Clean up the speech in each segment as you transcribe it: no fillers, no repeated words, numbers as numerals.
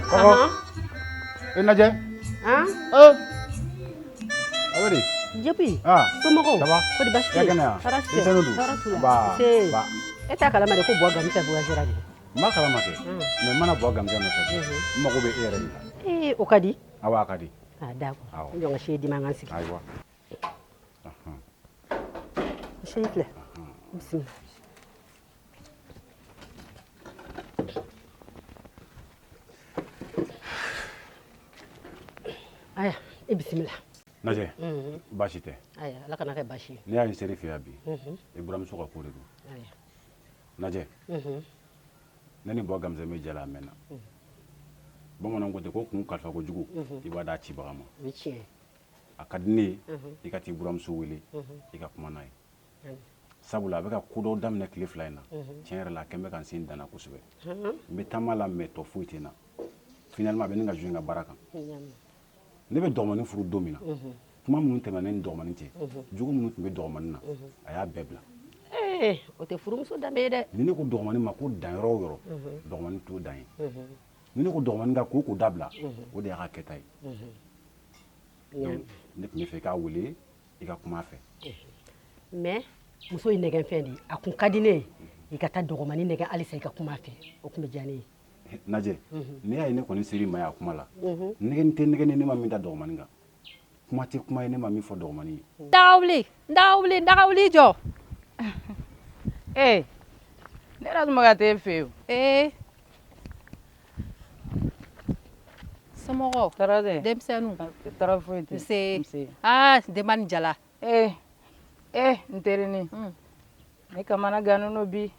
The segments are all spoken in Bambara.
Kɔkɔ. E Najɛ. Han? Ee. A bɛ di? Jepi. Ah. Somɔgɔw? Ça va? Kɔri baasi tɛ I yen? ka kɛnɛ wa? Tɔɔrɔ si tɛ. Denmisɛnninw dun? Tɔɔrɔ t'u la. Nba. Nse. Nba. E t'a kalama de ko Buwa Gamisa voyagera de. N b'a kalama kɛ. Mais n ma na Buwa Gamisa nɔfɛ. N mago bɛ e yɛrɛ de la. Ee o ka di. Awɔ a ka di. Ah d'accord. Awɔ. N jɔ n ka se d'i ma an ka sigi. Ayiwa. Se filɛ. Bisimila. Aya i bisimila. Najɛ. Baasi tɛ. Aya Ala kana kɛ baasi ye. Ne y'a ye n ser'i fɛ yan bi. I buramuso ka ko de don. Aya. Najɛ. Ne ni Buwa Gamisa bɛ jɛ la a mɛnna. Bamananw ko ten ko kun kalifa kojugu i b'a d'a cibaga ma. O ye tiɲɛ ye. A ka di ne ye i ka t'i buramuso wele i ka kuma n'a ye. Sabula a bɛ ka ko dɔw daminɛ tile fila in na. Tiɲɛ yɛrɛ la a kɛn bɛ ka n sen dan na kosɛbɛ. N bɛ taama la mais tɔ foyi tɛ n na. Finalement a bɛ ne ka jouer n ka baara kan. Ne bɛ dɔgɔmanin furu don min na. Kuma minnu tɛmɛna ne ni dɔgɔmanin cɛ. Jogo minnu tun bɛ dɔgɔmanin na. A y'a bɛɛ bila. Ee o tɛ furumuso danbe ye dɛ. Ni ne ko dɔgɔmanin ma ko dan yɔrɔ o yɔrɔ. Dɔgɔmanin t'o dan ye. Ni ne ko dɔgɔmanin ka ko o ko dabila. O de y'a ka kɛta ye. Donc ne tun bɛ fɛ i k'a wele i ka kuma a fɛ. Mais muso ye nɛgɛnfɛn de ye a kun ka di ne ye i ka taa dɔgɔmanin nɛgɛn halisa i ka kuma a fɛ o tun bɛ diya ne ye. Najɛ n'i y'a ye ne kɔni ser'i ma yan kuma la nɛgɛni tɛ nɛgɛni ne ma min da dɔgɔmanin kan kuma tɛ kuma ye ne ma min fɔ dɔgɔmanin ye. Dagawuli dagawuli dagawuli jɔ. Ee ne yɛrɛ tun bɛ ka t'e fɛ yen. Ee somɔgɔw? Tɔɔrɔ tɛ. Denmisɛnninw? Tɔɔrɔ foyi tɛ. Nse. Nse. Aa denba ni jala. Ee ee n terinin. Ne kamana gannen don bi.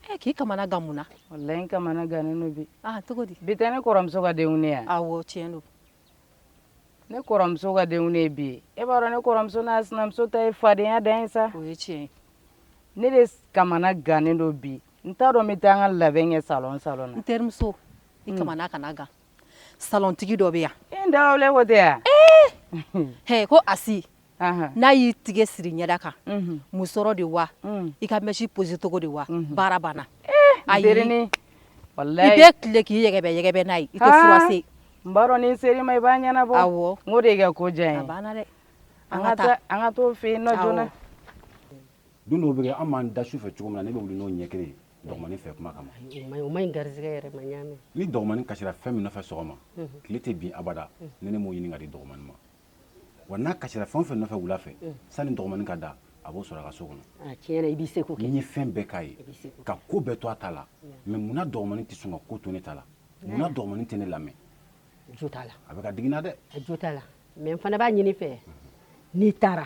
Ee k'i kamana gan mun na? Walayi n kamana gannen don bi. Ah cogo di? Bi tɛ ne kɔrɔmuso ka denkundi ye wa? Awɔ tiɲɛ don. Ne kɔrɔmuso ka denkundi ye bi ye. E b'a dɔn ne kɔrɔmuso n'a sinamuso ta ye fadenya dan ye sa. O ye tiɲɛ ye. Ne de kamana gannen don bi. N t'a dɔn n bɛ taa n ka labɛn kɛ salon salon na. N terimuso i kamana kana gan. Salontigi dɔ bɛ yan. E n dagawule ko tɛ yan? Ee hɛ ko Asi. N'a y'i tigɛ siri ɲɛda kan musɔrɔ de wa i ka mèche posé cogo de wa baara banna. Ayi i bɛ tile k'i yɛgɛbɛ yɛgɛbɛ n'a ye i tɛ froissé. N b'a dɔn ni n ser'i ma i b'a ɲɛnabɔ. Awɔ. N k'o de y'i ka ko diya n ye. A banna dɛ. An ka taa an ka t'o fɛ yen nɔ joona. Don dɔw bɛ kɛ an b'an da su fɛ cogo min na ne bɛ wuli n'o ɲɛ kelen ye dɔgɔmanin fɛ kuma kama. O ma ɲi garisɛgɛ yɛrɛ ma n y'a mɛn. Ni dɔgɔmanin kasira fɛn min nɔfɛ sɔgɔma tile tɛ bin abada ni ne m'o ɲini ka di dɔgɔmanin ma. Wa n'a kasira fɛn o fɛn nɔfɛ wula fɛ sani dɔgɔmanin ka da a b'o sɔrɔ a ka so kɔnɔ. Tiɲɛ na i b'i seko kɛ. N ye fɛn bɛɛ k'a ye ka ko bɛɛ to a ta la mais munna dɔgɔmanin tɛ sɔn ka ko to ne ta la munna dɔgɔmanin tɛ ne lamɛn. Jo t'a la. A bɛ ka digi n na dɛ. A jo t'a la mais n fana b'a ɲini fɛ n'i taara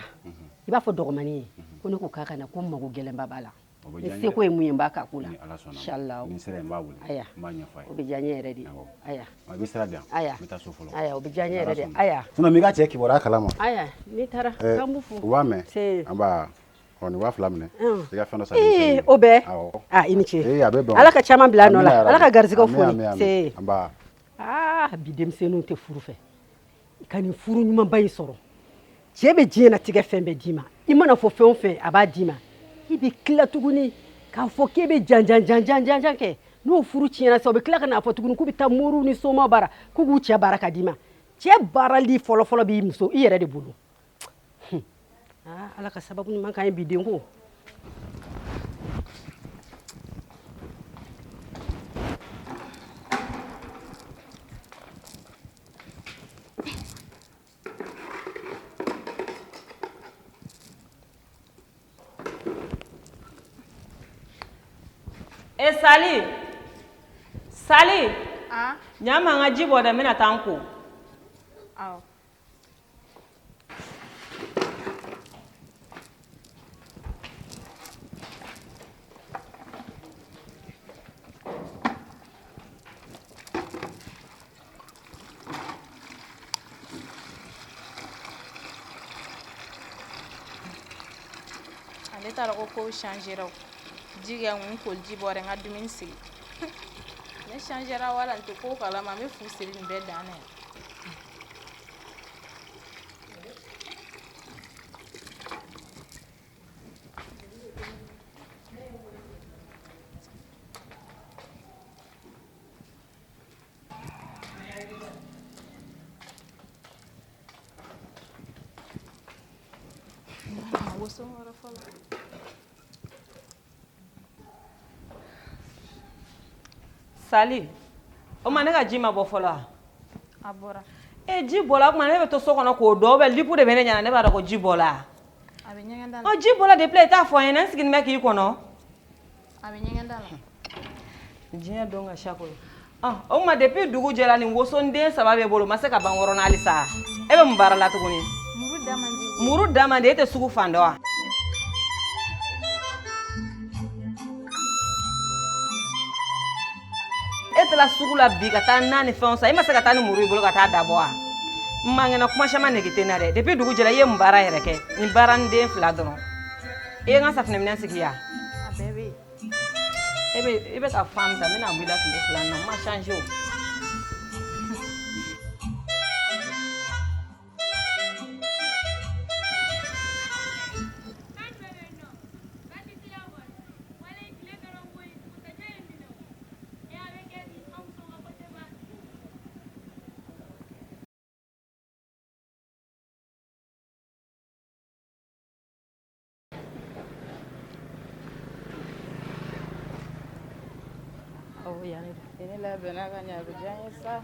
i b'a fɔ dɔgɔmanin ye ko ne ko k'a ka na ko n mago gɛlɛnba b'a la. Ni seko ye mun ye n b'a k'a ko la. Ni Ala sɔnna. Inshallah. Ni n sera yen n b'a wele. Aya. N b'a ɲɛfɔ a ye. O bɛ diya n ye yɛrɛ de. Awɔ. Aya. A bɛ sira di yan. Aya. N bɛ taa so fɔlɔ. Aya o bɛ diya n ye yɛrɛ de. Aya. Sinon n b'i ka cɛ kibaruya kalama. Aya n'i taara k'an b'u fo. U b'a mɛn. Se. An b'a ɔ nin 2000 minɛ. I ka fɛn dɔ san Ee denmisɛnnin ye. o bɛɛ. Awɔ. Aa i ni ce. Ee a bɛ bɛn. Ala ka caman bila a nɔ Amina la. yarabi. Ala ka garisɛgɛw Ami, foni. ami, ami. Se. An b'a. Aa bi denmisɛnninw tɛ furu fɛ. Ka nin furu ɲumanba in sɔrɔ. Cɛ bɛ diɲɛlatigɛ fɛn bɛɛ d'i ma. I mana fɔ fɛn o fɛn a b'a d'i ma. I bɛ tila tuguni k'a fɔ k'e bɛ jan jan jan jan jan kɛ n'o furu tiɲɛna sisan u bɛ tila ka n'a fɔ tuguni k'u bɛ taa moriw ni somaw bara k'u k'u cɛ baara ka d'i ma cɛ baarali fɔlɔfɔlɔ b'i muso i yɛrɛ de bolo. Aa Ala ka sababu ɲuman k'an ye bi denko. E Sali Sali ɲa ma n ka ji bɔ dɛ n bɛna taa n ko. Awɔ. Ale t'a dɔn ko kow changera o. Ji kɛ n kun koliji bɔ dɛ n ka dumuni sigi. Ne changera wala n tɛ ko kalama n bɛ fu siri nin bɛɛ dan na yan. Woso n kɔrɔ fɔlɔ. Sali, o ma ne ka ji ma bɔ fɔlɔ wa? A bɔra. E ji bɔla, o tuma ne bɛ to so kɔnɔ k'o dɔn, ou bien lipu de bɛ ne ɲɛna, ne b'a dɔn ko ji bɔla. A bɛ ɲɛgɛn da la. Ɔ, ji bɔla depuis i t'a fɔ n ɲɛna, n sigilen bɛ k'i kɔnɔ. A bɛ ɲɛgɛn da la. Diɲɛ don ka sa koyi. O tuma depuis dugu jɛra nin wosonden saba b'e bolo, o ma se ka ban wɔrɔ na halisa. E bɛ mun baara la tuguni? Muru da man di. Muru da man di, e tɛ sugu fan dɔn wa? E taara sugu la bi ka taa na ni fɛnw san, e ma se ka taa ni muru i bolo ka taa dabɔ wa? N man kɛnɛ, kuma caman nege tɛ n na dɛ. Depuis dugu jɛra i ye mun baara yɛrɛ kɛ? Nin baara ni den fila dɔrɔn. I ye n ka safunɛminɛn sigi yan? A bɛɛ bɛ yen. E bɛ ka fan ta, n bɛna bɔ i la tile fila in na, n ma changer o. Ne labɛnna ka ɲɛ, a bɛ diya n ye sa.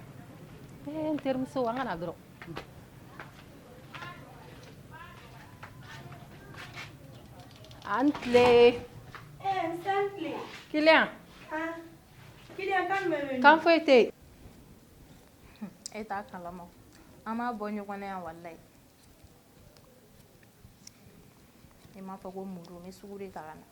N terimuso, an ka na dɔrɔn. An tile. Kiliyan. Kan foyi tɛ yen. E t'a kalama. An b'a bɔ ɲɔgɔn na yan walayi. E m'a fɔ ko muru, n bɛ sugu de ta ka na.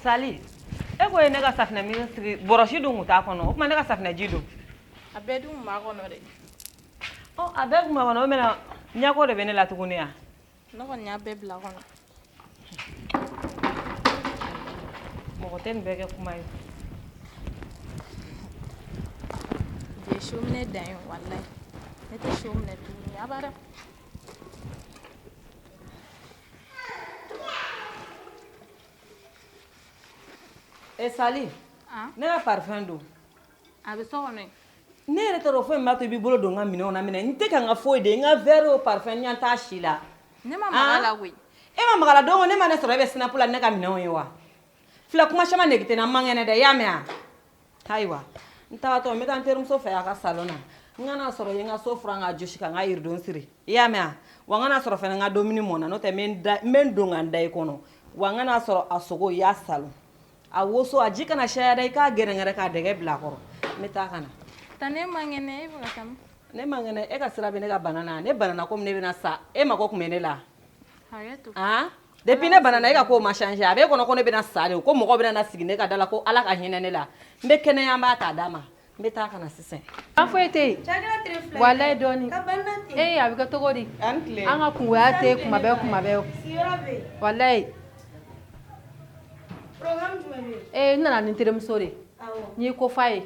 Sali, e ko ye ne ka safunɛ min sigi, bɔrɔsi dun kun t'a kɔnɔ, o tuma ne ka safunɛ ji don. A bɛɛ dun kun b'a kɔnɔ dɛ. Ɔ, a bɛɛ kun b'a kɔnɔ, o mɛna ɲɛko de bɛ ne la tuguni yan. Ne kɔni y'a bɛɛ bila kɔnɔ. Mɔgɔ tɛ nin bɛɛ kɛ kuma ye. Bi ye so minɛ dan ye walayi. Ne tɛ so minɛ tuguni abada. E Sali, ne ka parfum don. A bɛ so kɔnɔ yen. Ne yɛrɛ t'a dɔn foyi min b'a to i b'i bolo don n ka minɛnw na minɛ. N tɛ ka n ka foyi de, n ka verre o parfum n ɲɛ t'a si la. Ne ma maga a la koyi. E ma maga a la don o ne ma ne sɔrɔ e bɛ sinapu la ni ne ka minɛnw ye wa? Fila kuma caman nege tɛ n na, n man kɛnɛ dɛ, i y'a mɛn wa? Ayiwa, n tagatɔ n bɛ taa n terimuso fɛ a ka salon na. N kana sɔrɔ yen n ka so furan k'a jɔsi ka n ka yiridon siri. I y'a mɛn wa? N kana sɔrɔ fɛnɛ n ka dumuni mɔnna, n'o tɛ n bɛ n don ka n da i kɔnɔ. Wa n kana sɔrɔ a sogo i y'a salon. A woso a ji kana caya dɛ, i k'a gɛrɛngɛrɛ k'a dɛgɛ bila a kɔrɔ. N bɛ taa ka na. Ta ne man kɛnɛ, e bɛ ka taa min? Ne man kɛnɛ, e ka sira bɛ ne ka bana na. Ne banana komi ne bɛna sa, e mako tun bɛ ne la. Hakɛ to. Depuis ne banana e ka ko ma changer, a b'e kɔnɔ ko ne bɛna sa de, ko mɔgɔ bɛna na sigi ne ka da la ko Ala ka hinɛ ne la. N bɛ kɛnɛya, n b'a ta d'a ma. N bɛ taa ka na sisan. Kan foyi tɛ yen. Walayi dɔɔni. Ee a bɛ kɛ cogo di? An tile. An ka kungoya tɛ kuma bɛɛ kuma bɛɛ. Walayi. Ee n nana ni n terimuso de. N ye ko f'a ye.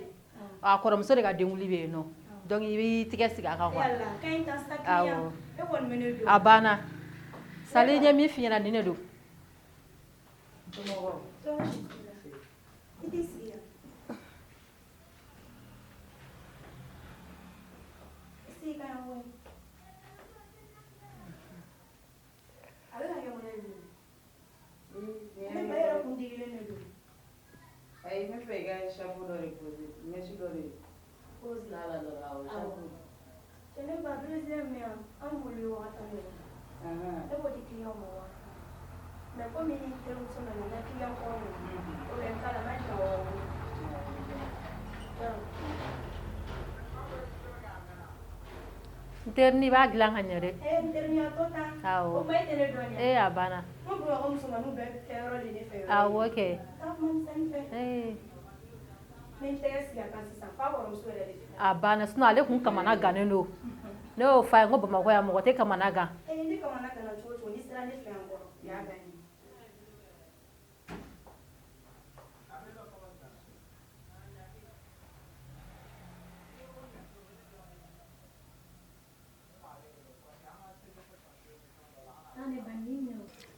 A kɔrɔmuso de ka denkundi bɛ yen nɔ. Donc i b'i tigɛ sigi a kan quoi. Awɔ. A banna. Sali n ye min f'i ɲɛna nin de don. Ayi, n bɛ fɛ i ka chapeau dɔ de poser, mèche dɔ de pose n'a la dɔrɔn, awɔ, chapeau. Ne ba deuxième yan, an b'olu ye wagati min na, ne b'o di client ma wa. Mais komi ni terimuso nana, n ka client kɔrɔ don, problème t'a la, n b'a di ma wa. N terinin i b'a dilan ka ɲɛ dɛ. Ee n terinin a tɔ ta. Awɔ. O kuma e tɛ ne dɔn dɛ. Ee a banna. N ko Bamakɔ musomaninw bɛɛ bɛ kɛ yɔrɔ de ne fɛ. Awɔ kɛ. Taa kuma misɛnnin fɛ. Ee. N bɛ n tɛgɛ sigi a kan sisan f'a kɔrɔmuso yɛrɛ de fɛ. A banna, sinon ale kun kamana gannen don. Ne y'o f'a ye, n ko Bamakɔ yan mɔgɔ tɛ kamana gan. Ee, ne kamana ganna cogo o cogo, n'i sera ne fɛ yan kɔrɔ, o y'a bannen ye.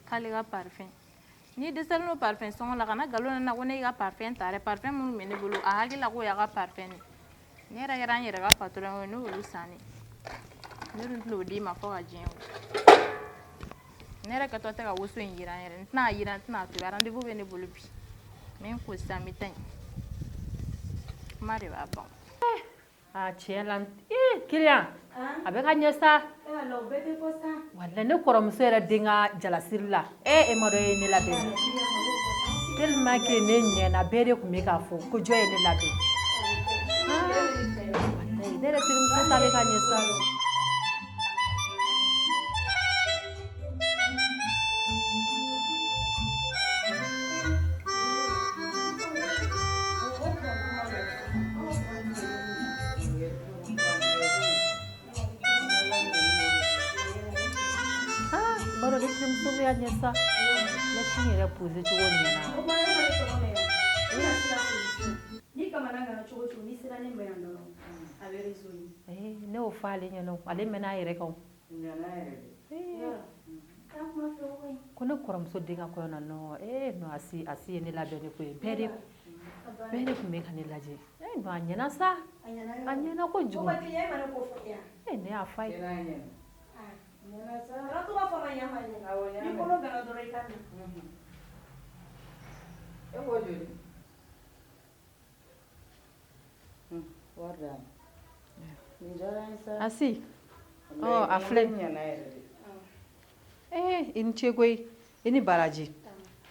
K'ale ka parfum, n'i dɛsɛlen don parfum sɔngɔ la, kana nkalon na ko ne y'i ka parfum ta dɛ. Parfum minnu bɛ ne bolo, a hakili la k'o y'a ka parfum de. Ne yɛrɛ kɛra n yɛrɛ ka patron ye, ne y'olu san de. Ne dun tɛn'o d'i ma fo ka diɲɛ wuli. Ne yɛrɛ kɛtɔ tɛ ka woso in yiran yɛrɛ, n tɛna a yiran, n tɛna a tobi. Rendez-vous bɛ ne bolo bi, n bɛ n ko sisan, n bɛ taa yen. Kuma de b'a ban. A tiɲɛ la, ee client, a bɛ ka ɲɛ sa. Walayi, ne kɔrɔmuso yɛrɛ den ka jalasiri la, e ma dɔn e ye ne labɛn tellement que ne ɲɛna, bɛɛ de tun bɛ k'a fɔ ko jɔn ye ne labɛn. Walayi, ne yɛrɛ terimuso ta bɛ ka ɲɛ sa. Ah, baro ne terimuso bɛ ka ɲɛ sa. Machine yɛrɛ posé cogo ɲɛna. N'i kamana ganna cogo o cogo, n'i sera ne ma yan dɔrɔn, a bɛ raisonner. Eh, ne y'o fɔ ale ɲɛna, ale mɛnna a yɛrɛ kan o. Ko ne kɔrɔmuso den ka kɔɲɔ na, non, eh non, Asi ye ne labɛn ne ko ye, bɛɛ de tun bɛ ka ne lajɛ. Eh non, a ɲɛna sa, a ɲɛna kojugu. Eh, ne y'a fɔ a ye. Ni kolo ganna dɔrɔn, i ka na. E ko joli? Wari d'a ma. Nin diyara n ye sa. Asi, ɔ a filɛ. Ɲɛna yɛrɛ de. Eh, i ni ce koyi, i ni baraji.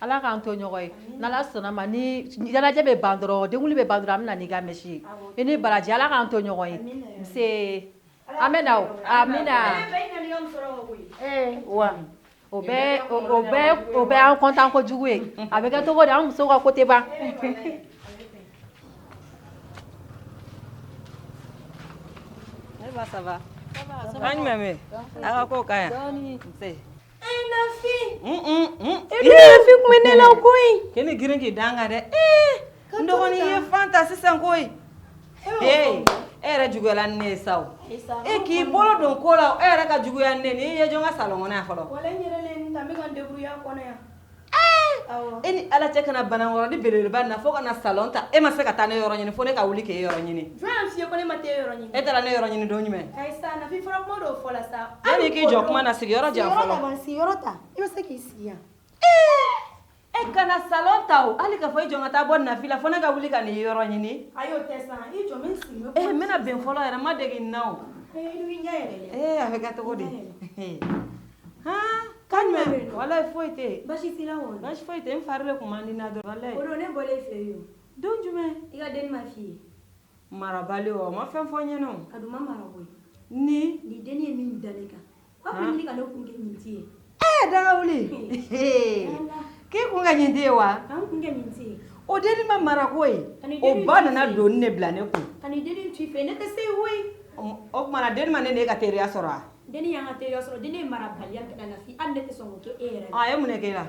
Ala k'an to ɲɔgɔn ye. N'Ala sɔnna ma, ni ɲɛnajɛ bɛ ban dɔrɔn, denkuli bɛ ban dɔrɔn, an bɛ na n'i ka mɛsi ye. I ni baraji, Ala k'an to ɲɔgɔn ye. Nse, an bɛ na o, amina. Ee wa. O bɛɛ o bɛɛ o bɛɛ y'an content kojugu ye. A bɛ kɛ cogo di, an musow ka ko tɛ ban. Ne ba, ça va? An jumɛn bɛ yen? A ka kow ka ɲi? Nse. Nafi! E Nafi kun bɛ ne la koyi. K'i girin k'i da n kan dɛ. Ee, n dɔgɔnin, i ye fan ta sisan koyi. Ee, e yɛrɛ juguyala ni ne ye sa o. E k'i bolo don ko la, e yɛrɛ ka juguya ni ne ye. N'i ye jɔn ka salon kɔnɔ yan fɔlɔ? Walayi, n yɛrɛ le ye nin ta, n bɛ ka n débrouiller a kɔnɔ yan. E ni Ala cɛ, kana banankɔrɔni belebeleba na fo ka na salon ta. E ma se ka taa ne yɔrɔ ɲini fo ne ka wuli k'e yɔrɔ ɲini? Jɔn y'a f'i ye ko ne ma t'e yɔrɔ ɲini? E taara ne yɔrɔ ɲini don jumɛn? Ayi sa, Nafi, fɔra kuma dɔw fɔ la sa. Yanni k'i jɔ kuma na, sigiyɔrɔ jan fɔlɔ. Sigiyɔrɔ ta ban, sigiyɔrɔ ta. I bɛ se k'i sigi yan. E kana salon ta o, hali k'a fɔ i jɔ ka taa bɔ Nafi la fo ne ka wuli ka n'i yɔrɔ ɲini. Ayi, o tɛ sa, i jɔ, n bɛ n sigi. Ee, n bɛna bɛn fɔlɔ yɛrɛ, n ma dege nin na o. Ee, i dun y'i ɲɛ yɛlɛ dɛ. Ee, a bɛ kɛ cogo di? Han, kan jumɛn? Walayi, foyi tɛ yen. Baasi t'i la kɔni? Baasi foyi tɛ yen, n fari de kun man di n na dɔrɔn, walayi. O don ne bɔlen fɛ yen o. Don jumɛn? I ka denni ma f'i ye? Marabali o, a ma fɛn fɔ n ɲɛna o. A dun ma mara koyi. Ni? Ni denni ye min da ne kan. O b'a fɔ ɲini ka ne kun kɛ nin ti ye. Ee, daga wuli. K'i kun ka nin ti ye wa? K'an kun kɛ nin ti ye. O denni ma mara koyi. O ba nana doni de bila ne kun. Ka nin denni to i fɛ, ne tɛ se yen koyi. O tuma na, denni ma ne n'e ka teriya sɔrɔ wa? Denni y'an ka teriya sɔrɔ, denni ye marabaliya kɛ na Nafi, hali ne tɛ sɔn k'o kɛ e yɛrɛ la. A ye mun de k'e la?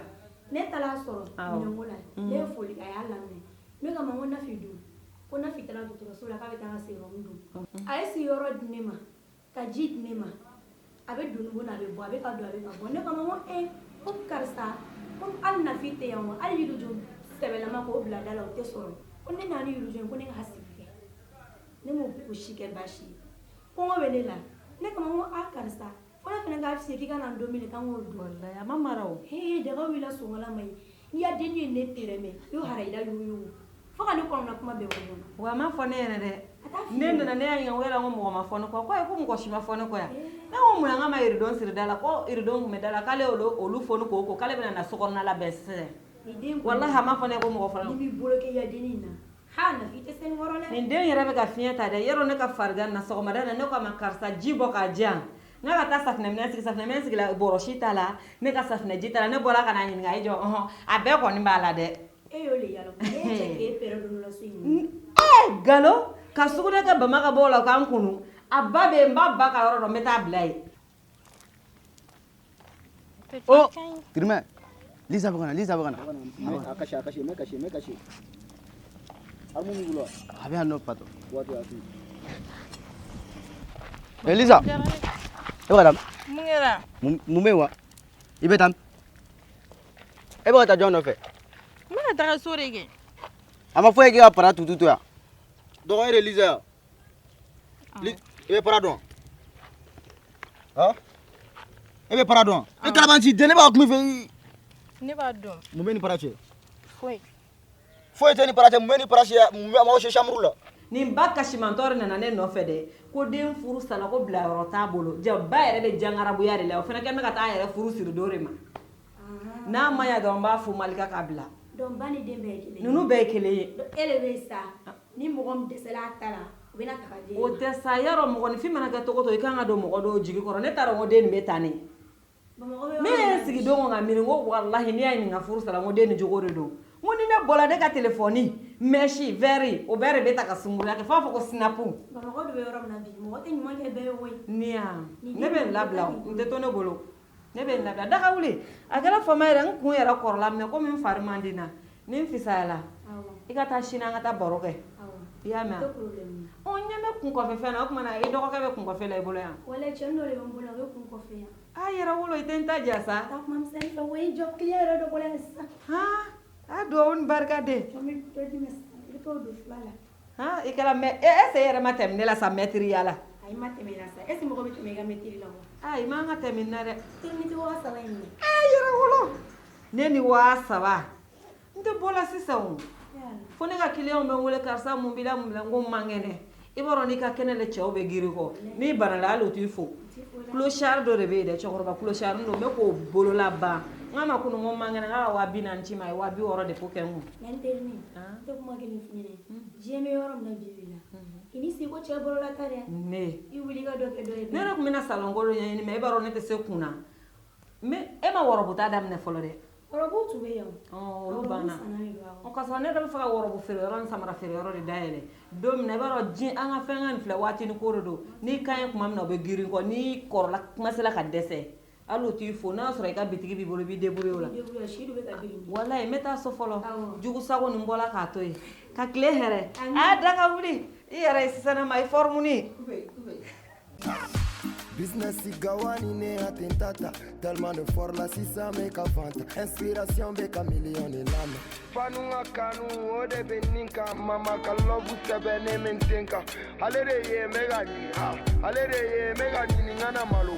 Ne taara a sɔrɔ minɛnko la, ne ye foli kɛ, a y'a laminɛ. Ne k'a ma ko Nafi dun? Ko Nafi taara dɔgɔtɔrɔso la, k'a bɛ taa ka sérum don. A ye sigiyɔrɔ di ne ma, ka ji di ne ma. A bɛ doni bɔ, a bɛ bɔ, a bɛ ka don, a bɛ ka bɔ. Ne k'a ma ko ee, ko karisa, ko hali Nafi tɛ yan wa, hali yirijɔ sɛbɛlama k'o bila da la, o tɛ sɔrɔ. Ko ne nana ni yirijɔ ye, ko ne k'a sigi kɛ. Ne m'o o si kɛ baasi ye. Kɔngɔ bɛ ne la. Ne k'a ma ko aa karisa, fo ne fana k'a f'i ye k'i ka na n don min k'an k'o dun. Walayi, a ma mara o. Ee, daga wulila sɔngɔla ma ye. N'i y'a denni ye ne tɛrɛmɛ, i y'o harayida yuguyugu. Fo ka ne kɔnɔna kuma bɛɛ bɔ ɲɔgɔn na. Wa a ma fɔ ne ɲɛna dɛ. Ne nana, ne y'a ɲininka ko yala ko mɔgɔ ma fɔ ne kɔ? Ko ayi, ko mɔgɔ si ma fɔ ne kɔ yan. Ne ko mun na n k'a ma yiridon siri da la? Ko yiridon tun bɛ da la, k'ale y'olu foni k'o ko, k'ale bɛna na sokɔnɔna labɛn sisan. Walahi, a ma fɔ ne ko mɔgɔ fɔlɔ. N'i m'i bolo kɛ i ya denni in na, ha Nafi, i tɛ se nin kɔrɔ dɛ. Nin den yɛrɛ bɛ ka fiɲɛ ta dɛ. Yɔrɔ ne ka farigan na sɔgɔmada in na, ne ko a ma karisa, ji bɔ k'a di yan. N ka taa safunɛminɛn sigi, safunɛminɛn sigila, bɔrɔsi t'a la, ne ka safunɛji t'a la. Ne bɔra ka n'a ɲininka, a y'i jɔ, ɔhɔn, a bɛɛ kɔni b'a la dɛ. E y'o le yala e cɛ k'e pɛrɛ don la so in. Galo ka sugunɛ kɛ bama ka bɔ o la k'an kunu. A ba bɛ yen, n b'a ba ka yɔrɔ dɔn, n bɛ taa bila yen. Oh, Tirimɛ, Lisa bɛ ka na, Lisa bɛ ka na. A kasi, a kasi, mɛ kasi, mɛ kasi. Arme b'i bolo wa? A bɛ yan nɔ patɔ. Waati a to yen. Eh Lisa, e bɛ ka taa min? Mun kɛra? Mun bɛ yen wa? I bɛ taa min? E bɛ ka taa jɔn nɔfɛ? N bɛna taga so de kɛ. A ma fɔ e k'i ka para tutu to yan. Dɔgɔ, e de ye Lisa ye wa? I bɛ para dɔn? Han? E bɛ para dɔn? E kalabanci den, ne b'a kun i fɛ. Ne b'a dɔn. Mun bɛ ni para cɛ? Foyi. Foyi tɛ ni para cɛ, mun bɛ ni para cɛ? Mun bɛ a m'aw se chambre la? Nin ba kasimantɔ de nana ne nɔfɛ dɛ, ko den furu sala, ko bilayɔrɔ t'a bolo. Ja ba yɛrɛ bɛ jangarabuya de la, o fana kɛn bɛ ka taa a yɛrɛ furu siri dɔ de ma. N'a ma ɲa dɔrɔn, n b'a fɔ Malika k'a bila. Donc ba ni den bɛɛ ye kelen ye. Ninnu bɛɛ ye kelen ye. E de bɛ sa ni mɔgɔ min dɛsɛla a ta la, u bɛna ta ka di e O ma. tɛ sa, yarɔ, mɔgɔninfin mana kɛ togo to, i kan ka don mɔgɔ dɔw jigi kɔrɔ. Ne t'a dɔn ko den nin bɛ tan ne. Bamakɔ bɛ Ne yɔrɔ ye min n na sigi don ko ka miiri, n ko walahi, n'i y'a ɲininka furu sara, n ko den ni jogo de don. N ko ni ne bɔra, ne ka telefɔni mèche verre, o bɛɛ de bɛ ta ka sunkuruya kɛ f'a fɔ ko sinapu. Bamakɔ de bɛ yɔrɔ min na bi, mɔgɔ tɛ ɲuman kɛ bɛɛ ye koyi. Ni ya Ni ne bɛ den n labila, ninnu o n tɛ to ne bolo, ne bɛ n labila daga wuli. A kɛra fama yɛrɛ, n kun yɛrɛ kɔrɔla mɛ komi n fari man di n na, ni n fisayala, i ka taa sini, an ka taa baro kɛ. I y'a mɛn? Tɛ problème ye. Ɔ, n ɲɛ bɛ kun kɔfɛ fɛn na, o tuma na i dɔgɔkɛ bɛ kun kɔfɛ la i bolo yan. Walayi, cɛnin dɔ de bɛ n bolo, a bɛ kun kɔfɛ yan. A yɛrɛ wolo, i tɛ n ta diya sa. Taa kuma misɛnnin fɛ, o ye jɔ client yɛrɛ dɔ bɔra yan sisan. Han, a duwawu ni barika de. Jɔn bɛ dɔ d'i ma sisan, i bɛ t'o don fila la. Han, i kɛra mɛ e est ce que e yɛrɛ ma tɛmɛ ne la sa mɛtiri ya la? Ayi, ma tɛmɛ i la sa. Est ce que mɔgɔ bɛ tɛmɛ i ka mɛtiri la wa? A i man ka tɛmɛ n na dɛ. Teri tɛ 3000 in minɛ. A yɛrɛ wolo, ne ni 3000 n tɛ bɔ la sisan o. Fo ne ka client bɛ n wele, karisa mun b'i la, mun b'i la, n ko n man kɛnɛ. I b'a dɔn n'i ka kɛnɛ de, cɛw bɛ girin kɔ. N'i banala, hali o t'i fo. Clochard dɔ de bɛ yen dɛ, cɛkɔrɔba clochard don, n bɛ k'o bolola ban. N k'a ma kunun ko n man kɛnɛ, k'a ka 40 000 ci ma, a ye 60 000 de ko kɛ n kun. Mais n terinin, n tɛ kuma kelen f'i ɲɛna. Diɲɛ bɛ yɔrɔ min na bi bi la, i ni sigi ko cɛ bolola ta dɛ. Ne I wuli i ka dɔ kɛ dɔ ye. Ne yɛrɛ tun bɛna salon ko dɔ ɲɛɲini, mais e b'a dɔn ne tɛ se kun na. Mais e ma wɔrɔbuta daminɛ fɔlɔ dɛ. Wɔrɔbuw tun bɛ yan o. Ɔ, olu Wɔrɔbu banna. sanna de don awɔ. Ɔ, k'a sɔrɔ ne yɛrɛ bɛ fɛ ka wɔrɔbu feere yɔrɔ ni samara feere yɔrɔ de dayɛlɛ don min na. I b'a dɔn diɲɛ, an ka fɛn ka nin filɛ, waati ni ko de don. N'i ka ɲi tuma min na, o bɛ girin kɔ. N'i kɔrɔla, kuma sera ka dɛsɛ, hali o t'i fo. N'a y'a sɔrɔ i ka bitigi b'i bolo, i b'i débrouiller o la. Débrouiller, si dɔ bɛ ka girin. Walayi, n bɛ taa so fɔlɔ. Awɔ. Jugu sago nin bɔla k'a to yen ka tile hɛrɛ. Amin. A da ka wuli i yɛrɛ ye sisan ma i forme. Business gawani ne atentata. Tellement de fort la sisan bɛ ka fanta. Inspiration bɛ ka million de lamɛn. Fanu ka kanu o de bɛ nin kan. Mama ka love sɛbɛnnen bɛ n ten kan. Ale de ye n bɛ ka ɲini, ah, ale de ye n bɛ ka ɲini, n kana malo.